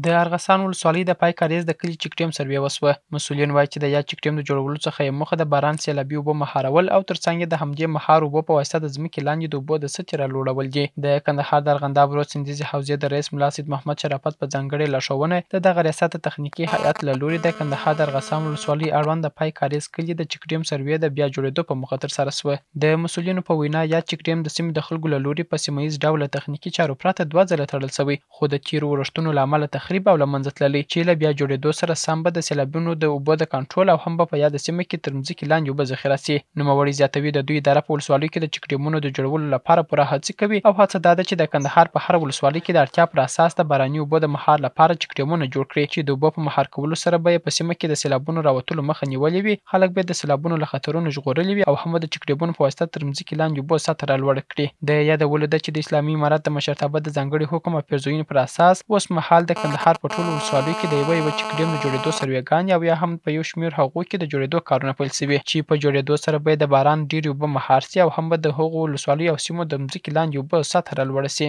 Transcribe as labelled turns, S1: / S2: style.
S1: د ارغستان ولسوالۍ د پای کاریز د کلي چکډیم سروې وشوه. مسؤلین وايي چې د یاد چکډیم د جوړولو څخه یې موخه د باران سیلابي اوبو مهارول او ترڅنګ یې د همدې مهار اوبو په واسطه د ځمکې لاندې د اوبو د سطحې رالوړول دي. د کندهار د ارغنداب رود سیندیزې حوزې د رئیس ملا سید محمد شرافت په ځانګړې لارښوونه د دغه ریاست د تخنیکي هیئت له لوري د کندهار د ارغستان ولسوالۍ اړوند د پای کاریز کلي د چکډیم سروې د بیا جوړېدو په موخه ترسره شوه. د مسؤلینو په وینا یاد چکډیم د سیمې د خلکو له لوري په سیمه ییز ډول له تخنیکي چارو پرته دوه ځله تړل شوی، خو د تېرو ورښتونو له امله تخریب او له منځه تللی، چې له بیا جوړېدو سره سم به د سېلابونو د اوبو د کنټرول او هم به په یاده سیمه کې تر مځکې لاندې اوبه ذخیره شي. نوموړی زیاتوي، د دوی اداره په ولسوالیو کې د چکډېمونو د جوړولو لپاره پوره هڅې کوي او هڅه دا ده چې د کندهار په هره ولسوالۍ کې د اړتیا پر اساس د باراني اوبو د مهار لپاره چکډېمونه جوړ کړي، چې د اوبو په مهار کولو سره به یې په سیمه کې د سېلابونو راوتلو مخه نیولې وي، خلک به یې د سېلابونو له خطرونو ژغورلي وي او هم به د چکډېمونو په واسطه تر مځکې لاندې اوبو سطحه رالوړه کړي. د یادولو ده چې د اسلامي امارت د مشرتابه د ځانګړي حکم او پېرزوینې پر اساس اوس مهال د کندهار په ټولو ولسوالیو کې د یوه یوه چکډېم د جوړېدو سروې ګانې او یا هم په یو شمېر هغو کې د جوړېدو کارونه پیل شوي چې په جوړېدو سره به یې د باران ډېرې اوبه مهار شي او هم به د هغو ولسوالیو او سیمو د مځکې لاندې اوبو سطحه رالوړه شي.